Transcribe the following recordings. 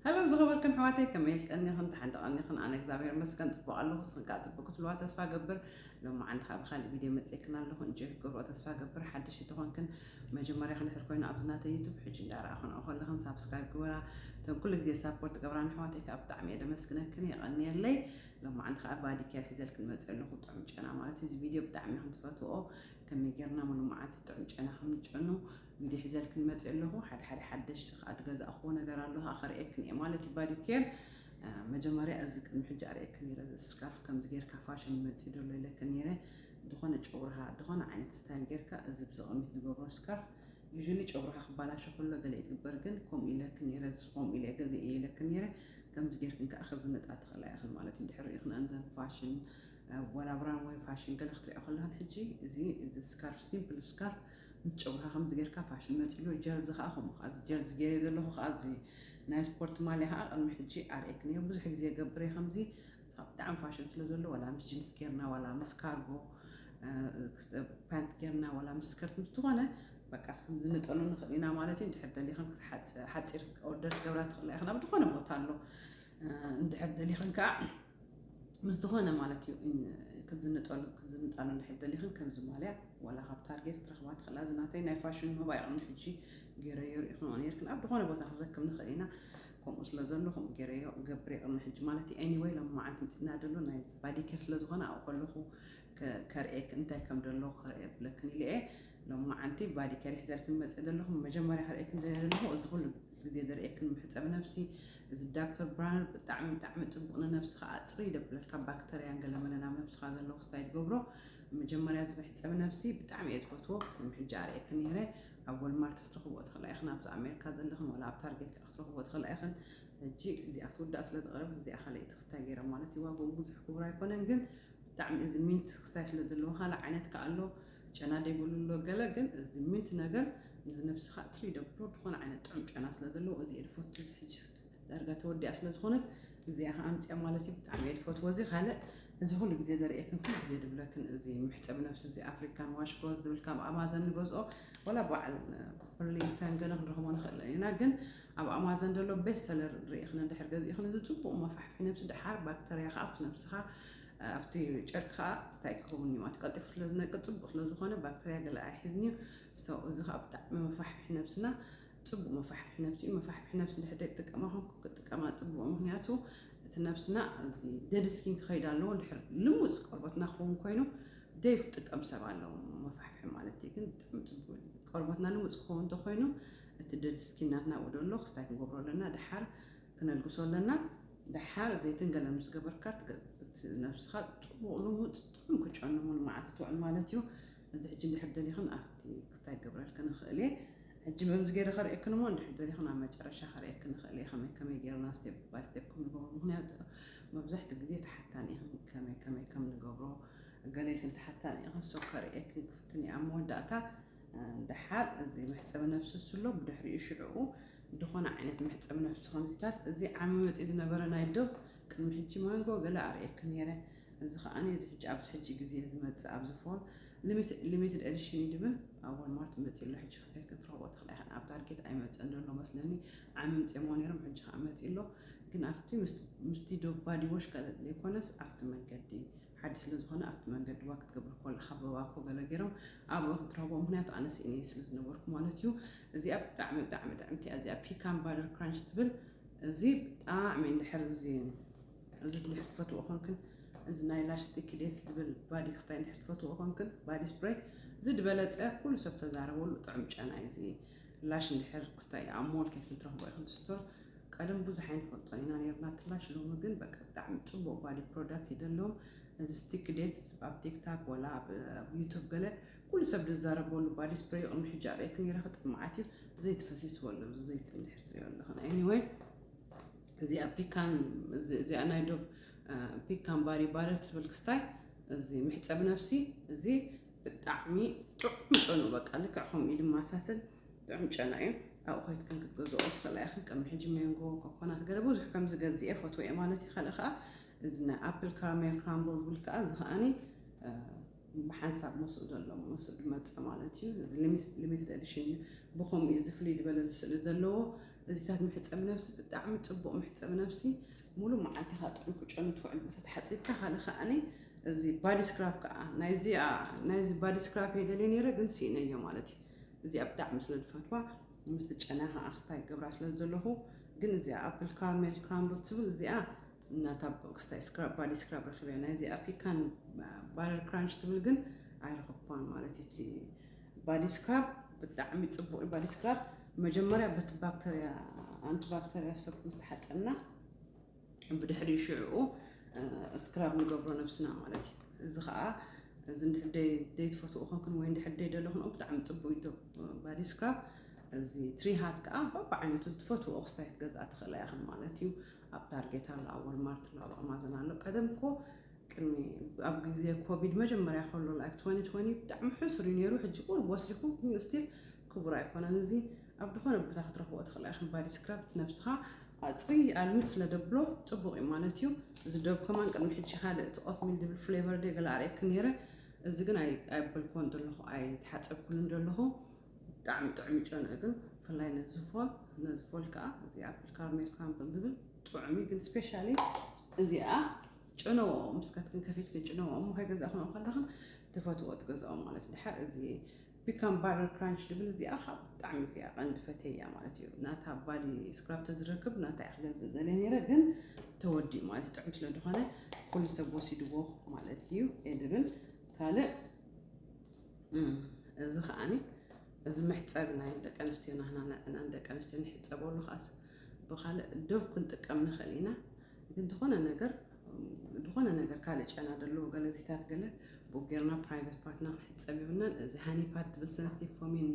ሄሎ ዝኸበርክን ኣሕዋተይ፣ ከመይ ኢልክን? ደሓን ዶ ቀኒኽን? ኣነ እግዚኣብሔር ይመስገን ጽቡቕ ኣለኹ። ንስኽን ከኣ ጽቡቕ ክትህልዋ ተስፋ እገብር። ሎማዓንቲ ከኣ ብኻልእ ቪድዮ መጺኤክን ኣለኹ። እንጆይ ክትገብርኦ ተስፋ እገብር። ሓደሽቲ ተኾንክን፣ መጀመርያ ክንድሕር ኮይኑ ኣብዚ ናተይ ዩቱብ ሕጂ እንዳረኣኽንኦ ከለኽን ሳብስክራይብ ግበራ። እተን ኩሉ ግዜ ሳፖርት ትገብራኒ ኣሕዋተይ ከኣ ብጣዕሚ እየ ደመስግነክን፣ የቐንየለይ። ሎማዓንቲ ከኣ ባዲ ኬር ሒዘልክን መጺአ ኣለኹ። ጥዑም ጨና ማለት እዩ። እዚ ቪድዮ ብጣዕሚ ኢኽን ትፈትዎ። ከመይ ጌርና ሙሉ መዓልቲ ጥዑም ጨና ከም ንጨኑ ቪድዮ ሒዘልክን መጺአ ኣለኹ። ሓደ ሓደ ሓደሽቲ ከኣ ዝገዛእኽዎ ነገር ኣሎ፣ ከኣ ከርእየክን እየ ማለት እዩ። ባዲ ኬር፣ አ፣ መጀመርያ እዚ ቅድሚ ሕጂ ኣርእየክን ነይረ። እዚ ስካርፍ ከምዚ ጌርካ ፋሽን መጺኡ ዘሎ ኢለክን ነይረ። ዝኾነ ጨጉርኻ፣ ዝኾነ ዓይነት ስታይል ጌርካ፣ እዚ ብዚ ቅድሚት ንገብሮ ስካርፍ፣ ዩዥሊ ጨጉርኻ ክባላሾ ከሎ ገለ ይግበር፣ ግን ከምኡ ኢለክን ነይረ፣ እዚ ከምኡ ኢለ ገዚኤ ኢለክን ነይረ። ከምዚ ጌርክን ከኣ ክዝንጣ ትኽእላ ኢኽን ማለት እዩ። እንድሕር ርኢኽን እንዘን ፋሽን፣ አ፣ ወላ ብራን ወይ ፋሽን ገለ ክትሪኦ ከለኽን ሕጂ፣ እዚ፣ እዚ ስካርፍ፣ ሲምፕል ስካርፍ፣ ምስ ጨጉርኻ ከምዚ ጌርካ ፋሽን መጺኡ ኣሎ። ጀርዚ ከኣ ከምኡ ከኣ፣ እዚ ጀርዚ ጌረ ዘለኹ ከኣ፣ እዚ ናይ ስፖርት ማልያ ከኣ ቅድሚ ሕጂ ኣርእየክን ነይረ። ብዙሕ ግዜ ገብር እየ ከምዚ፣ ብጣዕሚ ፋሽን ስለ ዘሎ፣ ዋላ ምስ ጂንስ ጌርና፣ ዋላ ምስ ካርጎ፣ እ፣ ፓንት ጌርና፣ ዋላ ምስ ስከርት፣ ምስ ዝኾነ፣ በቃ፣ ክንዝንጠሉ ንኽእል ኢና ማለት እዩ። እንድሕር ደሊኽን ክትሓጽ-፣ ሓጺር ኦርደር ክገብራ ትኽእላ ኢኽን፣ ኣብ ዝኾነ ቦታ ኣሎ። እ፣ እንድሕር ደሊኽን ከኣ ምስ ዝኾነ ማለት እዩ፣ እን-፣ ክትዝንጠሉ፣ ክትዝንጣሉ እንድሕር ደሊኽን፣ ከምዚ ማልያ፣ ዋላ ካብ ታርጌት ክትረኽባ ትኽእላ። እዚ ናተይ ናይ ፋሽን ኖባ እዩ፣ ቅድሚ ሕጂ ጌረዮ ርኢኽንኦ ነይርክን። ኣብ ዝኾነ ቦታ ክንረክብ ንኽእል ኢና። ከምኡ ስለ ዘሎ፣ ከምኡ ጌረዮ እገብር እየ ቅድሚ ሕጂ ማለት እዩ። ኤኒወይ፣ ሎሚ መዓልቲ ምጺእና ዘሎ ናይ ባዲ ኬር ስለ ዝኾነ፣ ኣብኡ ከለኹ ከ-፣ ከርእየክ፣ እንታይ ከም ዘሎ ከርእየ ብለክን ኢለ እየ። ሎሚ መዓልቲ ባዲ ኬር ሒዘልክን መጽእ ዘለኹ። መጀመርያ ከርእየክን ደልየ ዘለኹ፣ እዚ ኩሉ ግዜ ዘርእየክን መሕጸቢ ነብሲ፣ እዚ ዳክተር ብራነር ብጣዕሚ፣ ብጣዕሚ ጽቡቕ፣ ንነብስኻ ኣጽሪ ደብለልካ፣ ባክተርያን ገለመለን ኣብ ነብስኻ ዘሎ ክስታይ ትገብሮ። መጀመርያ እዚ መሕጸቢ ነብሲ ብጣዕሚ እየ ዝፈትዎ። ቅድሚ ሕጂ ኣርእየክን ነይረ። ኣብ ወልማርት ክትረኽብኦ ትኽእላ ኢኽን፣ ኣብዚ ኣሜሪካ ዘለኽን፣ ወላ ኣብ ታርጌት ከኣ ክትረኽብኦ ትኽእላ ኢኽን። ሕጂ እዚኣ ክትውዳእ ስለ ዝቐረበት፣ እዚኣ ካልኣይቲ ክስታይ ገይረ ማለት እዩ። ዋጋኡ ብዙሕ ክቡር ኣይኮነን፣ ግን ብጣዕሚ እዚ ሚንት ክስታይ ስለ ዘለዎ፣ ካልእ ዓይነት ከኣ ኣሎ፣ ጨና ዘይብሉ ኣሎ ገለ፣ ግን እዚ ሚንት ነገር ነዚ ነብስኻ ጽሪ ደብሎ፣ ዝኾነ ዓይነት ጥዑም ጨና ስለ ዘለዎ፣ እዚ እየ ዝፈቱ። እዚ ሕጂ ዳርጋ ተወዲኣ ስለ ዝኾነት፣ እዚኣ ከኣ ኣምጽያ ማለት እዩ። ብጣዕሚ እየ ዝፈትዎ። እዚ ካልእ፣ እዚ ኩሉ ግዜ ዘርእየክን፣ ኩሉ ግዜ ዝብለክን፣ እዚ መሕጸቢ ነብሲ፣ እዚ ኣፍሪካን ዋሽ ክሎዝ ዝብል፣ ካብ ኣማዘን ንገዝኦ፣ ወላ በዓል በርሊንግተን ገለ ክንረኽቦ ንኽእል ኢና፣ ግን ኣብ ኣማዘን ዘሎ ቤስት ሰለር ርኢኽን እንድሕር ገዚእኽን፣ እዚ ጽቡቕ መፋሕፍሒ ነብሲ፣ ደሓር ባክተርያ ከኣ ኣብቲ ነብስኻ፣ ኣብቲ ጨርቂ ከኣ ስታይ ክኸውን እዩ ማለት እዩ። ቀልጢፉ ስለ ዝነቅጽ፣ ጽቡቕ ስለ ዝኾነ፣ ባክተርያ ገለ ኣይሕዝን እዩ። ሶ፣ እዚ ከኣ ብጣዕሚ መፋሕፍሒ ነብስና፣ ጽቡቕ መፋሕፍሒ ነብሲ እዩ። መፋሕፍሒ ነብሲ እንድሕር ዘይትጥቀማ ኮንኩም፣ ክትጥቀማ ጽቡቕ፣ ምኽንያቱ እቲ ነብስና እዚ ደድ ስኪን ክኸይድ ኣለዎ። እንድሕር ልሙጽ ቆርበትና ክኸውን ኮይኑ፣ ደይ ትጥቀም ሰብ ኣሎ፣ መፋሕፍሒ ማለት እዩ። ግን ብጣዕሚ ጽቡቕ እዩ። ቆርበትና ልሙጽ ክኸውን እንተኾይኑ፣ እቲ ደድ ስኪን ናትና ኣብኡ ዘሎ ክስታይ ክንገብሮ ኣለና። ደሓር ክነልግሶ ኣለና። ደሓር ዘይትን ገለን ምስ ገበርካ፣ ትገ-፣ እቲ ነብስኻ ጽቡቕ ልሙጽ ጥዑም ክጨኑ ሙሉ መዓልቲ ትውዕል ማለት እዩ። እዚ ሕጂ እንድሕር ደሊኽን ኣብቲ ክስታይ ክገብረልክን ንኽእል እየ። ሕጂ በምዚ ገይረ ከርእየክን እሞ፣ እንድሕር ደሊኽን ኣብ መጨረሻ ከርእየክን ንኽእል እየ፣ ከመይ ከመይ ገይርና ስቴፕ ባይ ስቴፕ ከም ንገብሮ። ምኽንያቱ መብዛሕትኡ ግዜ ተሓታኒ ኢኽን ከመይ ከመይ ከም ንገብሮ፣ ገለ ኢልክን ተሓታኒ ኢኽን። ሶ ከርእየክን ክፍትን እየ ኣብ መወዳእታ። እ፣ ደሓር እዚ መሕጸቢ ነብሲ ኣሎ፣ ብድሕሪኡ ሽዕኡ ዝኾነ ዓይነት መሕጸቢ ነብሲ ከምዚታት፣ እዚ ዓሚ መጺኡ ዝነበረ ናይ ዶቭ ቅድሚ ሕጂ ማንጎ ገለ ኣርእየክን ነይረ። እዚ ከኣ እዚ ሕጂ ኣብዚ ሕጂ ግዜ ዝመጽእ ኣብዚ ፎን ሊሚት-፣ ሊሚትድ ኤዲሽን እዩ ዝብል፣ ኣብ ዋልማርት መጺኡ ኣሎ። ሕጂ ክትከይድ ክትረኽቦ ትኽእላ ኢኻ። ኣብ ታርጌት ኣይመጽእን ዘሎ መስለኒ፣ ዓሚ ኣምጺኦምዎ ነይሮም፣ ሕጂ ከኣ መጺኡ ኣሎ። ግን ኣብቲ ምስ-፣ ምስቲ ዶቭ ባዲ ዎሽ ካልእ ዘይኮነስ ኣብቲ መንገዲ ሓድሽ ስለ ዝኾነ ኣብቲ መንገዲ ዋክ ክትገብር ከለኻ በባኮ ገለ ገይሮም ኣብኡ ክትረኽቦ፣ ምኽንያቱ ኣነ ስኢነ ስለ ዝነበርኩ ማለት እዩ። እዚኣ ብጣዕሚ፣ ብጣዕሚ ጥዕምቲ እያ። እዚኣ ፒካን ባተር ክራንች ትብል። እዚ ብጣዕሚ እንድሕር እዚ፣ እዚ እንድሕር ትፈትዎ ኮንክን፣ እዚ ናይ ላሽ ስቲኪ ዴትስ ዝብል ባዲ ክስታይ እንድሕር ትፈትዎ ኮንክን፣ ባዲ ስፕሬይ፣ እዚ ዝበለጸ ኩሉ ሰብ ተዛረበሉ ጥዑም ጨና እዩ። እዚ ላሽ እንድሕር ክስታይ ኣብ ሞል ከይፍን ትረኽቦ ኢኹም ስቶር። ቀደም ብዙሕ ኣይንፈልጦን ኢና ነይርና እቲ ላሽ፣ ሎሚ ግን በቃ ብጣዕሚ ጽቡቕ ባዲ ፕሮዳክት እዩ ዘለዎም። እዚ ስቲኪ ዴትስ ኣብ ቲክታክ ወላ ኣብ፣ ኣብ ዩቱብ ገለ ኩሉ ሰብ ዝዛረበሉ ባዲ ስፕሬይ ቅድሚ ሕጂ ኣርእየክ ነይረ፣ ክጥዕም መዓት እዩ። ዘይቲ ፈሲስዎ ኣሎ፣ እዚ ዘይቲ እንድሕር ትሪኦ ኣለኽን። ኤኒወይ፣ እዚኣ ፒካን፣ እዚ-፣ እዚኣ ናይ ዶብ፣ አ፣ ፒካን ባዲ ባተር ትብል ክስታይ፣ እዚ መሕጸቢ ነብሲ፣ እዚ ብጣዕሚ ጥዑም ጨኑ፣ በቃ ልክዕ ከምኡ እዩ ዝመሳሰል ጥዑም ጨና እዩ። ኣብኡ ከይድክን ክትገዝኦ ትኽእላ ኢኽን። ቅድሚ ሕጂ ሜንጎ፣ ኮኮናት፣ ገለ ብዙሕ ከም ዝገዝእ እየ፣ ፈትወ እየ ማለት እዩ። ካልእ ከኣ እዚ ናይ ኣፕል ካራሜል ክራምብል ዝብል ከኣ፣ እዚ ከኣኒ፣ እ፣ ብሓንሳብ መስኡ ዘሎ፣ መስኡ ዝመጸ ማለት እዩ። እዚ ሊሚት-፣ ሊሚትድ ኤዲሽን እዩ። ብኸምኡ እዩ፣ እዚ ፍልይ ዝበለ፣ እዚ ስእሊ ዘለዎ፣ እዚታት መሕፀቢ ነብሲ ብጣዕሚ ፅቡቕ መሕፀቢ ነብሲ። ሙሉ መዓልቲ ኢኻ ጥዑም ክጨኑ ትውዕል፣ ቦታ ተሓፂብካ። ካልእ ከዓኒ እዚ ባዲ ስክራብ ከዓ ናይዚ ናይዚ ባዲ ስክራብ እየ ደልየ ነይረ፣ ግን ስኢነዮ ማለት እዩ። እዚኣ ብጣዕሚ ስለ ዝፈትዋ ምስቲ ጨና ከዓ ክስታይ ገብራ ስለ ዘለኹ፣ ግን እዚኣ ኣፕል ካራሜል ክራምብል ትብል እዚኣ እናታ ክስታይ ስክራብ፣ ባዲ ስክራብ ረኺበያ። ናይዚኣ ፒካን ባተር ክራንች ትብል ግን ኣይረኸብኳን ማለት እዩ። እቲ ባዲ ስክራብ ብጣዕሚ ፅቡቕ እዩ። ባዲ ስክራብ መጀመርያ በቲ ባክተርያ፣ ኣንቲ ባክተርያ ሶፕ ምስ ተሓፀብና ብድሕሪ ሽዕኡ ስክራብ ንገብሮ ነብስና ማለት እዩ። እዚ ከዓ እዚ እንድሕር ደይ- ደይትፈትዎ ኮንክን ወይ እንድሕር ደይደለኹን ብጣዕሚ ፅቡቅ እዩ ባዲ ስክራብ። እዚ ትሪ ሃት ከዓ በብዓይነቱ ትፈትዎ ክስታይ ክትገዝኣ ትኽእላ ኢኽን ማለት እዩ። ኣብ ታርጌት ኣሎ፣ ኣብ ወልማርት ኣሎ፣ ኣብ ኣማዞን ኣሎ። ቀደም እኮ ቅድሚ ኣብ ግዜ ኮቪድ መጀመርያ ከሎ ላይክ ትወንቲ ትወንቲ ብጣዕሚ ሕሱር እዩ ነይሩ። ሕጂ ቁሩብ ወሲኹ ግን ስቲል ክቡር ኣይኮነን። እዚ ኣብ ዝኾነ ቦታ ክትረኽቦ ትኽእላ ኢኽን። ባዲ ስክራብ እቲ ነብስኻ ኣፅሪ ኣልምድ ስለ ደብሎ ፅቡቕ እዩ ማለት እዩ። እዚ ዶብ ከማን ቅድሚ ሕጂ ካልእ እቲ ኦትሚል ድብል ፍሌቨር ደ ገለ ኣርእየክ ነይረ። እዚ ግን ኣይ- ኣይበልክዎን ዘለኹ ኣይተሓፀብኩልን ዘለኹ። ብጣዕሚ ጥዑም እዩ ጨንኡ ግን ብፍላይ ነዚ ፎል ነዚ ፎል ከዓ እዚ ኣፕል ካርሜል ክራምብል ዝብል ጥዑም እዩ። ግን ስፔሻሊ እዚኣ ጭነዎ ምስ ከትክን ከፊትክን ጭነዎ እሞ ከይገዛእክንኦ ከለኽን ትፈትዎ ትገዝኦ ማለት ድሓር እዚ ፒካን ባተር ክራንች ድብል እዚኣ ካብ ብጣዕሚ እዚኣ ቀንዲ ፈተያ ማለት እዩ። ናታ ባዲ ስክራብ ተዝረክብ ናታ እያ ክገዝእ ደልየ ነይረ ግን ተወዲኡ ማለት እዩ። ጥዑም ስለ ዝኾነ ኩሉ ሰብ ወሲድዎ ማለት እዩ። ኤድብል ካልእ እም፣ እዚ ከዓኒ እዚ መሕፀቢ ናይ ደቂ ኣንስትዮ ናህና ንዕና ንደቂ ኣንስትዮ ንሕፀበሉ ከዓስ ብኻልእ ዶብ ክንጥቀም ንኽእል ኢና። ግን ዝኾነ ነገር ዝኾነ ነገር ካልእ ጨና ዘለዎ ገለ እዚታት ገለ ብኡ ጌርና ፕራይቬት ፓርትና ክንሕፀብ የብልናን። እዚ ሃኒ ፓድ ትብል ሰንስቲቭ ፎሚን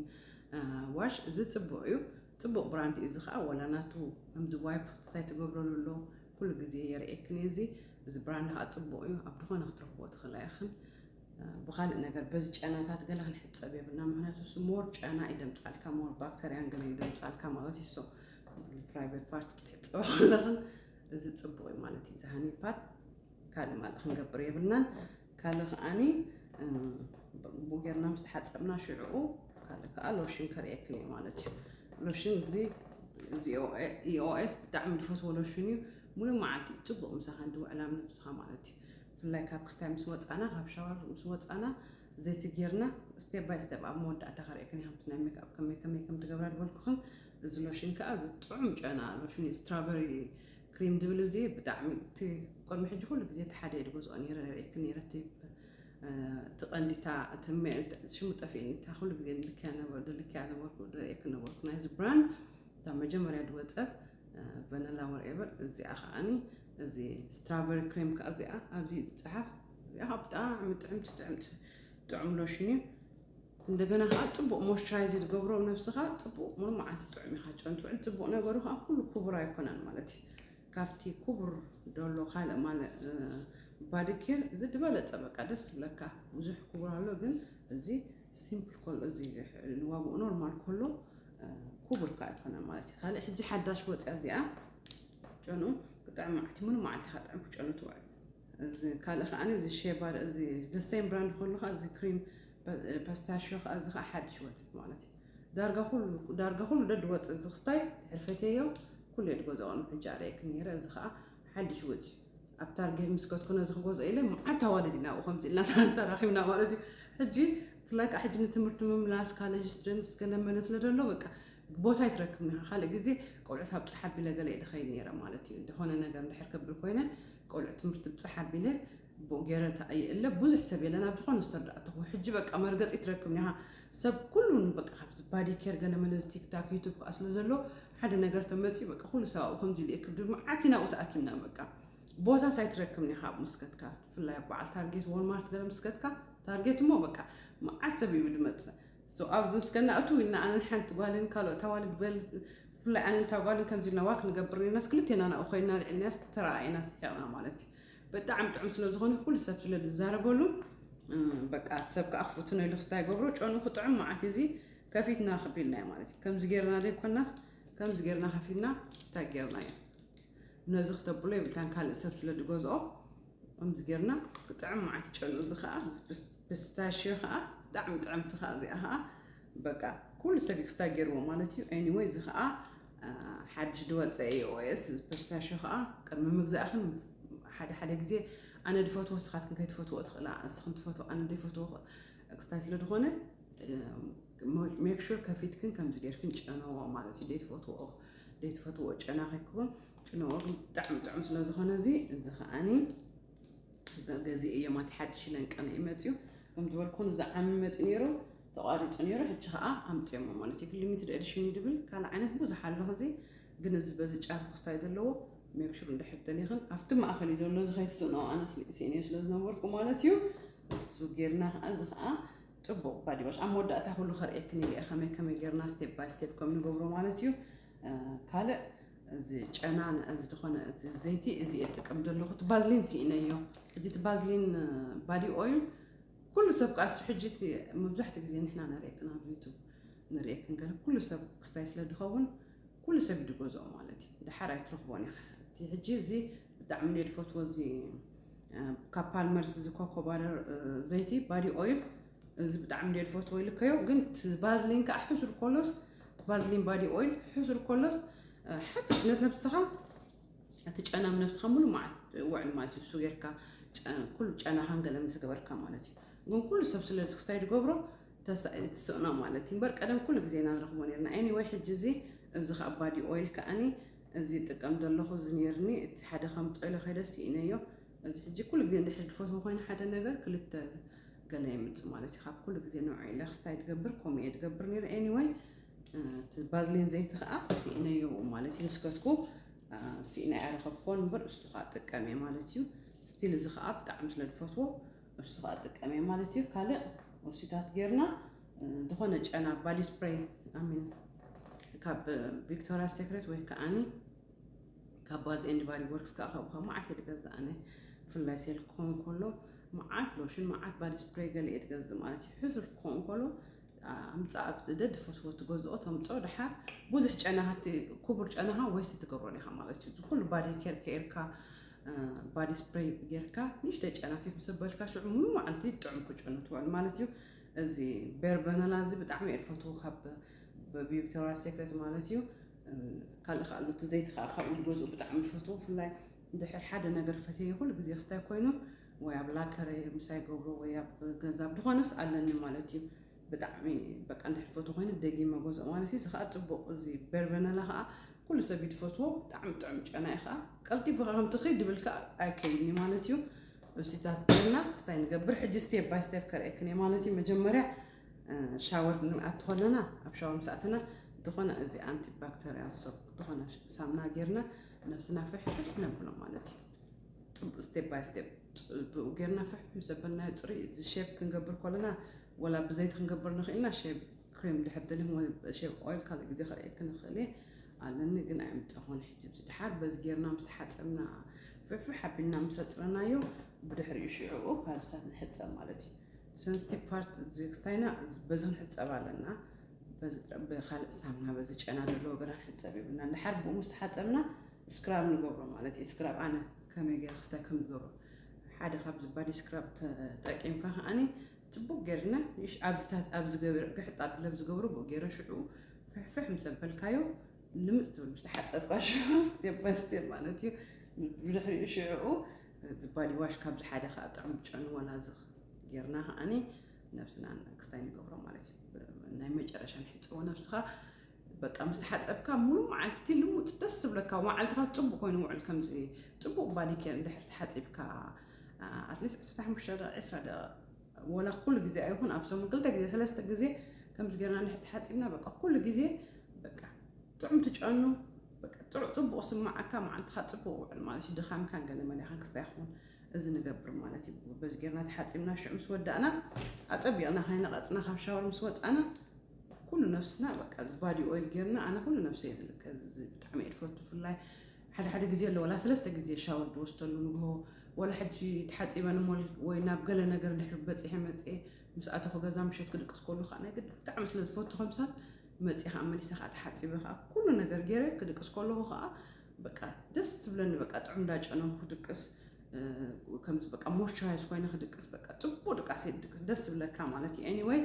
ዋሽ እዚ ፅቡቅ እዩ፣ ፅቡቅ ብራንድ እዩ። እዚ ከዓ ወላ ናቱ ከምዚ ዋይፕ እንታይ ትገብረሉ ኣሎ ኩሉ ግዜ የርእየክን እዩ። እዚ እዚ ብራንድ ከዓ ፅቡቅ እዩ፣ ኣብ ዝኾነ ክትረኽቦ ትኽእላ ኢኽን። ብኻልእ ነገር በዚ ጨናታት ገለ ክንሕፀብ የብልና፣ ምክንያቱ እሱ ሞር ጨና ይደምፃልካ፣ ሞር ባክተርያን ገለ ይደምፃልካ ማለት እዩ። ሶ ፕራይቬት ፓርት ክትሕፀባ ከለኽን እዚ ፅቡቅ እዩ ማለት እዩ። እዚ ሃኒ ፓድ ካልእ ማልእ ክንገብር የብልናን። ካልእ ከዓኒ ብኡ ጌርና ምስ ተሓፀብና ሽዕኡ ካልእ ከዓ ሎሽን ከርእየክን እዩ ማለት እዩ። ሎሽን እዚ እዚ ኢኦኤስ ብጣዕሚ ዝፈትዎ ሎሽን እዩ። ሙሉእ መዓልቲ እዩ ፅቡቅ ምሳኻ እንድውዕላ ነብስኻ ማለት እዩ። ብፍላይ ካብ ክስታይ ምስ ወፃና ካብ ሻወር ምስ ወፃና ዘይቲ ጌርና ስቴፕ ባይ ስቴፕ ኣብ መወዳእታ ከርእየክን ከምቲ ናይ ሜክኣፕ ከመይ ከመይ ከም ትገብራ ዝበልኩኽን። እዚ ሎሽን ከዓ እዚ ጥዑም ጨና ሎሽን እዩ። ስትራበሪ ክሪም ድብል እዚ ብጣዕሚ እቲ ቅድሚ ሕጂ ኩሉ ግዜ እቲ ሓደ እየ ዝገዝኦ ነይረ ርእየክን ነይረ እቲ እቲ ቀንዲታ ሽሙ ጠፊእኒ እታ ኩሉ ግዜ ንልክያ ነበርኩ ድርእየክን ነበርኩ ናይዚ ብራንድ እታ መጀመርያ ዝወፀት ቨነላ ወርኤቨር እዚኣ ከዓኒ እዚ ስትራበሪ ክሬም ከዓ እዚኣ ኣብዚ ዝፀሓፍ እዚኣ ከዓ ብጣዕሚ ጥዕምቲ ጥዕምቲ ጥዑም ሎሽን እዩ። እንደገና ከዓ ፅቡቅ ሞይስቸራይዝ ዝገብሮ ነብስኻ ፅቡቅ ሙሉ መዓልቲ ጥዑም ኢኻ ጨንትውዕል ፅቡቅ ነገሩ ከዓ ኩሉ ክቡር ኣይኮነን ማለት እዩ። ካብቲ ክቡር ደሎ ካልእ ማለት ባዲ ኬር እዚ ዝበለፀ በቃ ደስ ዝብለካ ብዙሕ ክቡር ኣሎ ግን እዚ ሲምፕል ከሎ እዚ ንዋግኡ ኖርማል ከሎ ክቡር ከዓ ኣይኮነ ማለት እዩ። ካልእ ሕጂ ሓዳሽ ወፅያ እዚኣ ጨኑ ክጥዕም መዓልቲ ሙሉ መዓልቲ ከዓ ጥዕም ክጨኑ ትውዕል። እዚ ካልእ ከዓ እዚ ሼባ እዚ ደሴም ብራንድ ከሎ ከዓ እዚ ክሪም ፐስታሽዮ ከዓ እዚ ከዓ ሓድሽ ወፅእ ማለት እዩ። ዳርጋ ኩሉ ዳርጋ ኩሉ ደድ ወፅእ እዚ ክስታይ ድሕር ፈትየዮ ኩሉ እየ ዝገዝኦ ቅድሚ ሕጂ ኣርእየክን ነይረ። እዚ ከዓ ሓድሽ ወፅእ ኣብ ታርጌት ምስ ከድኩ ነዚ ክገዝኦ ኢለ መዓት ኣዋልድ ኢና ኣብኡ ከምዚ ኢልና ተራኺብና ማለት እዩ። ሕጂ ብፍላይ ከዓ ሕጂ ንትምህርቲ ምምላስ ካሌጅ ስቱደንትስ ገለ መለ ስለ ዘሎ በቃ ቦታ ኣይትረክብን ኢኻ። ካልእ ግዜ ቆልዑት ኣብ ፀሓ ኣቢለ ገለ እየ ዝኸይድ ነይረ ማለት እዩ። ዝኾነ ነገር እንድሕር ከብል ኮይነ ቆልዑት ትምህርቲ ብፀሓ ኣቢለ ብኡ ገይረ እታ እየ እለ ብዙሕ ሰብ የለን ኣብ ዝኾነ ስቶር ደኣ እተኹ ሕጂ በቃ መርገፂ ትረክብን ኢኻ። ሰብ ኩሉን በቃ ካብዚ ባዲ ኬር ገለ መለ እዚ ቲክታክ ዩቱብ ከዓ ስለ ዘሎ ሓደ ነገር ተመፂኡ በቃ ኩሉ ሰብ ኣብኡ ከምዚ ኢሉ እየ ክብል መዓት ኢና ኣብኡ ተኣኪብና በቃ ቦታስ ኣይትረክብን ኢኻ ኣብ ምስከትካ ብፍላይ ኣብ በዓል ታርጌት ዎልማርት ገለ ምስከትካ ታርጌት እሞ በቃ መዓት ሰብ እዩ ዝመፅእ። ሶ ኣብዚ ምስከና እቱ ኢልና ኣነን ሓንቲ ጓልን ካልኦት ኣዋልድ በል ብፍላይ ኣነን እታ ጓልን ከምዚ ኢልና ዋክ ንገብር ነርናስ ክልቴና ናብኡ ኮይና ልዕልናስ ተረኣኢና ስሒቕና ማለት እዩ። ብጣዕሚ ጥዑም ስለ ዝኾነ ኩሉ ሰብ ስለ ዝዛረበሉ እም፣ በቃ እቲ ሰብ ከዓ ክፍትኖ ኢሉ ክስታይ ገብሮ ጨኑ ክጥዕም መዓት እዚ ከፊትና ክቢልናዮ ማለት እዩ። ከምዚ ጌርና ዘይኮናስ ከምዚ ጌርና ከፊትና ስታይ ጌርናዮ። ነዚ ክተብሎ የብልካን ካልእ ሰብ ስለ ዝገዝኦ ከምዚ ጌርና ክጥዕም መዓት ጨኑ እዚ ከዓ ፒስታሽዮ ከዓ ብጣዕሚ ጥዕምቲ ከዓ እዚኣ ከዓ በቃ ኩሉ ሰብ ክስታይ ገይርዎ ማለት እዩ። ኤኒወይ እዚ ከዓ አ፣ ሓድሽ ዝወፀ እዩ ኦኤስ ፒስታሽዮ ከዓ ቅድሚ ምግዛእኽን ሓደ ሓደ ግዜ ኣነ ድፈትዎ ንስኻትክን ከይትፈትዎ ትኽእላ። ንስኽን ትፈትዎ ኣነ ዘይፈትዎ ክስታይ ስለ ዝኾነ make sure ከፊትክን ከምዚ ጌርክን ጨነዎ ማለት እዩ። ዘይትፈትዎ ዘይትፈትዎ ጨና ከይከውን ጭነዎ። ግን ብጣዕሚ ጥዑም ስለ ዝኾነ እዚ እዚ ከዓኒ ገዚኤዮ ማቲ ሓድሽ ለንቀነ እዩ መፅዩ። ከም ዝበልኩን እዚ ዓሚ መፂ ነይሩ ተቋሪፁ ነይሩ። ሕጂ ከዓ ኣምፅዮሞ ማለት እዩ። ሊሚትድ ኤዲሽን እዩ ድብል ካልእ ዓይነት ብዙሕ ኣለኹ። እዚ ግን እዚ በዚ ጫፍ ክስታይ ዘለዎ make sure እንድሕር ደሊኽን ኣብቲ ማእኸል እዩ ዘሎ። እዚ ከይትስእኖ ኣነ ስኢነዮ ስለ ዝነበርኩ ማለት እዩ። እሱ ጌርና ከዓ እዚ ከዓ ፅቡቕ ባዲ ዋሽ ኣብ መወዳእታ ኩሉ ከርእየክን እየ ከመይ ከመይ ጌርና step by step ከም ንገብሮ ማለት እዩ። ካልእ እዚ ጨና እዚ ዝኾነ እዚ ዘይቲ እዚ እጥቀም ዘለኹ እቲ ባዝሊን ስኢነዮ። እዚ እቲ ባዝሊን ባዲ ኦይል ኩሉ ሰብ ከዓ እስቲ ሕጂ እቲ መብዛሕትኡ ግዜ ንሕና ንርእየክን ኣብ ዩቱብ ንርእየክን ገለ ኩሉ ሰብ ክስታይ ስለ ድኸውን ኩሉ ሰብ ድገዝኦ ማለት እዩ። ድሓር ኣይትረኽቦን ኢኻ። እቲ ሕጂ እዚ ብጣዕሚ እንደ ድፈትዎ እዚ ካብ ፓልመርስ እዚ ኮኮ ባደር ዘይቲ ባዲ ኦይል እዚ ብጣዕሚ እንደ ድፈትዎ ኢልከዮ። ግን እቲ ቫዝሊን ከዓ ሕሱር ኮሎስ ቫዝሊን ባዲ ኦይል ሕሱር ኮሎስ ሓፍስ ነት ነብስኻ እቲ ጨና ኣብ ነብስኻ ሙሉ መዓልቲ ውዕል ማለት እዩ። እሱ ጌርካ ኩሉ ጨናኻን ገለ ምስ ገበርካ ማለት እዩ። ግን ኩሉ ሰብ ስለ ክስታይ ድገብሮ ተስእኖ ማለት እዩ። እምበር ቀደም ኩሉ ግዜ ኢና ንረኽቦ ነርና። ኤኒወይ ሕጂ እዚ እዚ ከዓ ባዲ ኦይል ከዓኒ እዚ ይጥቀም ዘለኹ እዚ ነርኒ እቲ ሓደ ከምጦ ኢለ ከይደ ስኢነዮ። እዚ ሕጂ ኩሉ ግዜ እንድሕር ድፈትዎ ኮይኑ ሓደ ነገር ክልተ ገለ የምፅእ ማለት እዩ። ካብ ኩሉ ግዜ ንዑ ኢለ ክስታይ ድገብር ከምኡ እየ ድገብር ነይረ። ኤኒወይ እቲ ባዝሊን ዘይቲ ከዓ ስኢነዮ ማለት እዩ። ንስከትኩ ስኢና እያ ረኸብኮን እምበር እሱ ከዓ ጥቀም እየ ማለት እዩ። ስቲል እዚ ከዓ ብጣዕሚ ስለ ድፈትዎ እሱ ከዓ ጥቀም እየ ማለት እዩ። ካልእ ወሲታት ጌርና ዝኾነ ጨና ባዲ ስፕሬይ ኣሚን ካብ ቪክቶሪያ ሴክሬት ወይ ከዓኒ ካብ ባዝ ኤንድ ባዲ ወርክስ ከዓ ካብኡ ካብ መዓት እየ ድገዝእ ኣነ። ብፍላይ ሴል ክኸውን ከሎ መዓት ሎሽን መዓት ባዲ ስፕሬይ ገለ እየ ድገዝእ ማለት እዩ። ሕሱር ክኸውን ከሎ ኣምፃእ ኣብ ደድ ፈትዎ ትገዝኦ ተምፅኦ ድሓር ብዙሕ ጨናኻ ክቡር ጨናኻ ወይስ ትገብሮ ዲኻ ማለት እዩ። ኩሉ ባዲ ኬር ከኤርካ ባዲ ስፕሬይ ጌርካ ንእሽተይ ጨናፊፍ ምስ በልካ ሽዑ ሙሉ መዓልቲ ጥዑም ክጨኑ ትውዕል ማለት እዩ። እዚ ቤር ቨነላ እዚ ብጣዕሚ እየ ዝፈትዎ ካብ ቪክቶሪያ ሴክሬት ማለት እዩ። ካልእ ከዓ ኣሎ እቲ ዘይቲ ከዓ ካብኡ ዝገዝኡ ብጣዕሚ ዝፈትዎ ብፍላይ ድሕር ሓደ ነገር ፈትየ ኩሉ ግዜ ክስታይ ኮይኑ ወይ ኣብ ላከረ ምሳይ ገብሮ ወይ ኣብ ገዛ ብዝኾነስ ኣለኒ ማለት እዩ። ብጣዕሚ በቃ እንድሕር ፈትዎ ኮይኑ ደጊመ ገዝኦ ማለት እዩ። እዚ ከዓ ፅቡቅ እዚ ቤር ቨነላ ከዓ ኩሉ ሰብ እዩ ዝፈትዎ ብጣዕሚ ጥዑም ጨና እዩ ከዓ ቀልጢፉ ከዓ ከምቲ ከይድ ድብል ከዓ ኣይከይድኒ ማለት እዩ። እሲታት ጌርና ክስታይ ንገብር ሕጂ ስቴፕ ባይ ስቴፕ ከርእየክን እየ ማለት እዩ። መጀመርያ ሻወር ክንኣቱ ከለና ኣብ ሻወር ምስ ኣተና ዝኾነ እዚ ኣንቲ ባክተሪያል ሶፕ ዝኾነ ሳምና ጌርና ነብስና ፍሕፍሕ ነብሎ ማለት እዩ። ፅቡቅ ስቴፕ ባይ ስቴፕ ብኡ ጌርና ፍሕፍሕ ምስ ኣበልናዮ ፅሩይ እዚ ሼፕ ክንገብር ከለና ወላ ብዘይቲ ክንገብር ንኽእልና ሼፕ ክሬም ድሕር ደሊኹም ወይ ሼፕ ኦይል ካልእ ግዜ ከርእየክን ንኽእል እየ ኣለኒ ግን ኣይምፀኹን ሕጂ ድሓር በዚ ጌርና ምስ ተሓፀብና ፍሕፍሕ ኣቢልና ምስ ኣፅረናዮ ብድሕሪኡ ሽዕኡ ካልብታት ንሕፀብ ማለት እዩ። ሰንስቲቭ ፓርት ዝክስታይና በዚ ክንሕፀብ ኣለና። በዚ ጥረ- ብካልእ ሳምና በዚ ጨና ዘለዎ ገላ ክንሕፀብ የብልና። እንድሓር ብኡ ምስ ተሓፀብና ስክራብ ንገብሮ ማለት እዩ። ስክራብ ኣነ ከመይ ገይረ ክስታይ ከም ዝገብሮ ሓደ ካብዚ ባዲ ስክራብ ተጠቂምካ ከዓኒ ፅቡቅ ጌርና ንእሽ- ኣብዚታት ኣብዚ ገበር ግሕጥ ኣብለ ዝገብሮ ብኡ ገይረ ሽዑ ፍሕፍሕ ምስ ኣበልካዮ ልምፅ ትብል ምስ ተሓፀብካ ሽዑ ስቴፕ ባይ ስቴፕ ማለት እዩ። ብድሕሪኡ ሽዕኡ ባዲ ዋሽ ካብዚ ሓደ ከዓ ጥዑም ጨኑ ወላ እዚ ጌርና ከዓኒ ነብስና ክስታይ ንገብሮ ማለት እዩ። ናይ መጨረሻ ንሕፀቦ ነብስኻ በቃ ምስ ተሓፀብካ ሙሉ መዓልቲ ልሙፅ ደስ ዝብለካ መዓልትኻ ፅቡቅ ኮይኑ ውዕል ከምዚ ፅቡቅ ባዲ ኬር እንድሕር ተሓፂብካ ኣትሊስት ዕስራን ሓሙሽተን ደቂቃ ዕስራ ደቂቃ ወላ ኩሉ ግዜ ኣይኹን ኣብ ሰሙን ክልተ ግዜ ሰለስተ ግዜ ከምዚ ጌርና እንድሕር ተሓፂብና በቃ ኩሉ ግዜ በቃ ጥዑም ትጨኑ በቃ ጥዑ ፅቡቅ ስማዓካ መዓልትኻ ፅቡቅ ውዕል ማለት እዩ። ድኻምካን ገለ መሊኻን ክስታይ ይኸውን እዚ ንገብር ማለት እዩ። በዚ ጌርና ተሓፂብና ሽዑ ምስ ወዳእና ኣፀቢቕና ከይነቐፅና ካብ ሻወር ምስ ወፃና ኩሉ ነብስና በቃ ባዲ ኦይል ጌርና ኣነ ኩሉ ነብሰይ ዝልከ እዚ ብጣዕሚ እየ ዝፈቱ ብፍላይ ሓደ ሓደ ግዜ ኣሎ ወላ ሰለስተ ግዜ ሻወር ዝወስደሉ ንግሆ ወላ ሕጂ ተሓፂበ ንሞል ወይ ናብ ገለ ነገር እንድሕር በፂሐ መፅኤ ምስ ኣተኹ ገዛ ምሸት ክድቅስ ከሉ ከዓ ናይ ግዲ ብጣዕሚ ስለ ዝፈቱ ከምሳት መፅኤ ከዓ መሊሰ ከዓ ተሓፂበ ከዓ ኩሉ ነገር ገይረ ክድቅስ ከለኹ ከዓ በቃ ደስ ትብለኒ በቃ ጥዑም እንዳጨነኹ ክድቅስ ከምዚ በቃ ሞይስቸራይዝ ኮይነ ክድቅስ በቃ ፅቡቅ ድቃስ ድቅስ ደስ ዝብለካ ማለት እዩ። ኤኒወይ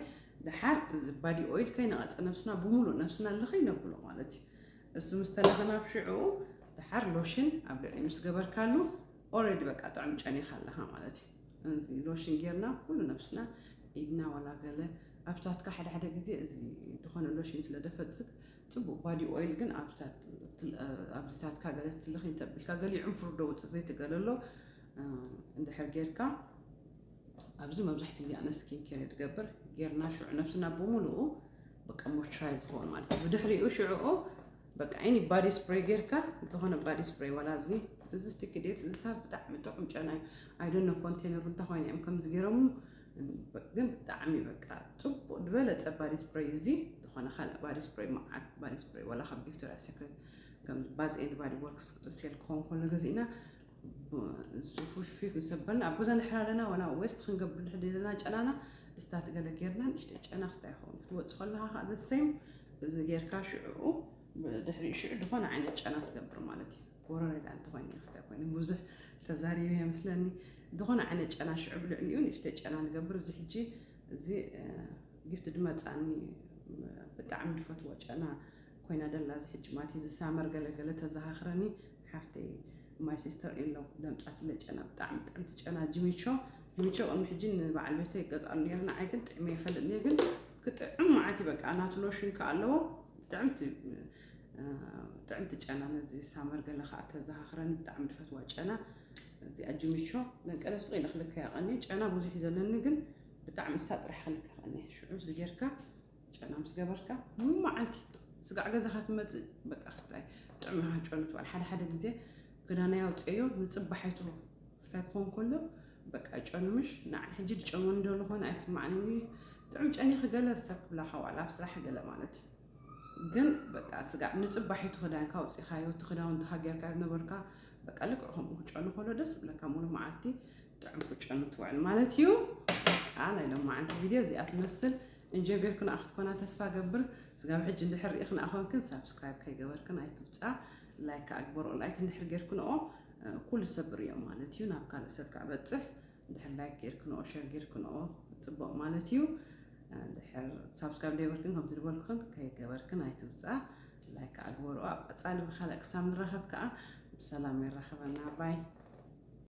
ድሓር እዚ ባዲ ኦይል ከይነቐፀ ነብስና ብሙሉእ ነብስና ልኸይ ነብሎ ማለት እዩ። እሱ ምስ ተለኸ ናብ ሽዑ ድሓር ሎሽን ኣብ ልዕሊ ምስ ገበርካሉ ኦልሬዲ በቃ ጥዑም ጨኒኻ ኣለኻ ማለት እዩ። እዚ ሎሽን ጌርና ኩሉ ነብስና ኢድና ዋላ ገለ ኣብታትካ ሓደ ሓደ ግዜ እዚ ዝኾነ ሎሽን ስለ ደፈጽግ ጽቡቕ ባዲ ኦይል ግን ኣብዚታትካ ገለ ትልኽ እንተቢልካ ገሊኡ ዕንፍሩር ዶ ውጽእ ዘይትገለሎ እንድሕር ጌርካ ኣብዚ መብዛሕትኡ ግዜ ኣነ ስኪን ኬር እየ ዝገብር። ጌርና ሽዑ ነብስና ብምሉኡ በቃ ሞይስቸራይዝ ዝኸውን ማለት እዩ። ብድሕሪኡ ሽዑኡ በቃ ኤኒ ባዲ ስፕሬይ ጌርካ ዝኾነ ባዲ ስፕሬይ ዋላ እዚ እዚ ስቲኪ ዴት እዚታት ብጣዕሚ ጥዑም ጨና እዩ። ኣይ ዶንት ኖ ኮንቴነሩ እንታይ ኮይኑ እዮም ከምዚ ገይሮም ግን ብጣዕሚ በቃ ጽቡቕ ዝበለጸ ባዲ ስፕሬይ እዚ ዝኾነ ካልእ ባዲ ስፕሬይ መዓት ባዲ ስፕሬይ ዋላ ካብ ቪክቶሪያ ሴክሬት ከም ባዝ ኤንድ ባዲ ወርክስ ሴል ክኸውን ከሎ ገዚእና ፉፊፍ ምስ ኣበልና ኣብ ገዛ ንሕር ኣለና ዋላ ዌስት ክንገብር ንሕር ዘለና ጨናና እስታት ገለ ጌርና ንእሽተይ ጨና ክስታይ ይኸውን ክትወፅእ ከለኻ ከዓ ዘሰይም እዚ ጌርካ ሽዕኡ ድሕሪ ሽዑ ዝኾነ ዓይነት ጨና ትገብር ማለት እዩ። ጎረሬዳ እንተኮይነ ክስታይ ኮይኑ ብዙሕ ተዛሪበ ይመስለኒ። ዝኾነ ዓይነት ጨና ሽዑ ብልዕሊኡ ንእሽተይ ጨና ንገብር። እዚ ሕጂ እዚ ጊፍት ድመፃኒ ብጣዕሚ ድፈትዎ ጨና ኮይና ደላ እዚ ሕጂ ማለት እዚ ሳመር ገለገለ ተዘኻኽረኒ ሓፍተይ ማይ ሲስተር ኢሎ ደምፃትለ ጨና ብጣዕሚ ጥዕምቲ ጨና ጅሚቾ ጅሚቾ ቅድሚ ሕጂ ንበዓል ቤተይ ይገዝኣሉ ነይሩ ንዓይ ግን ጥዕሚ ይፈልጥ ነይሩ ግን ክጥዕም መዓት በቃ ናቱ ሎሽን ከ ኣለዎ ጥዕምቲ ጥዕምቲ ጨና ነዚ ሳመር ገለ ከዓ ተዘኻኽረኒ ብጣዕሚ ድፈትዋ ጨና እዚኣ ጅሚቾ ደቂ ኣንስትዮ ኢለ ክልከያ ቀኒ ጨና ብዙሕ እዩ ዘለኒ ግን ብጣዕሚ እሳ ጥራሕ ክልከ ቀኒ ሽዑ እዚ ጌርካ ጨና ምስ ገበርካ ሙሉ መዓልቲ ስጋዕ ገዛኻ ትመፅእ በቃ ክስታይ ጥዑም ሃጨኑ ትበሃል ሓደ ሓደ ግዜ ክዳና ያውፅአዮ ንፅባሒቱ ክስታይ ክኾን ከሎ በቃ ጨኑ ምሽ ንዓይ ሕጂ ድጨኑ እንደሉ ኾነ ኣይስማዕኒ ጥዑም ጨኒ ክገለ ሰብ ክብላኻ ዋላ ኣብ ስራሕ ገለ ማለት እዩ ግን በቃ ስጋዕ ንፅባሒቱ ክዳንካ ኣውፂኻዮ እቲ ክዳውንትኻ ጌርካ ዝነበርካ በቃ ልክዕ ከምኡ ክጨኑ ከሎ ደስ ብለካ ሙሉ መዓልቲ ጥዑም ክጨኑ ትውዕል ማለት እዩ በቃ ናይ ሎማዓንቲ ቪድዮ እዚኣ ትመስል እንጆ ጌርክንኣ ክትኮና ተስፋ ገብር ስጋብ ሕጂ እንድሕር ርኢኽንኣ ኮንክን ሳብስክራይብ ከይገበርክን ኣይትውፃ ላይክ ኣግበርኦ ላይክ እንድሕር ጌርክንኦ ኩሉ ሰብ ርእዮ ማለት እዩ ናብ ካልእ ሰብ ከዓ በፅሕ ድሕር ላይክ ጌርክንኦ ሸር ጌርክንኦ ፅቡቅ ማለት እዩ ድሕር ሳብስክራይብ ዘይበልክን ከምዚ ዝበልኩክን ከይገበርክን ኣይትውፃ ላይክ ኣግበርኦ ኣብ ቀፃሊ ብካልእ ክሳብ ንራኸብ ከዓ ብሰላም የራኸበና ባይ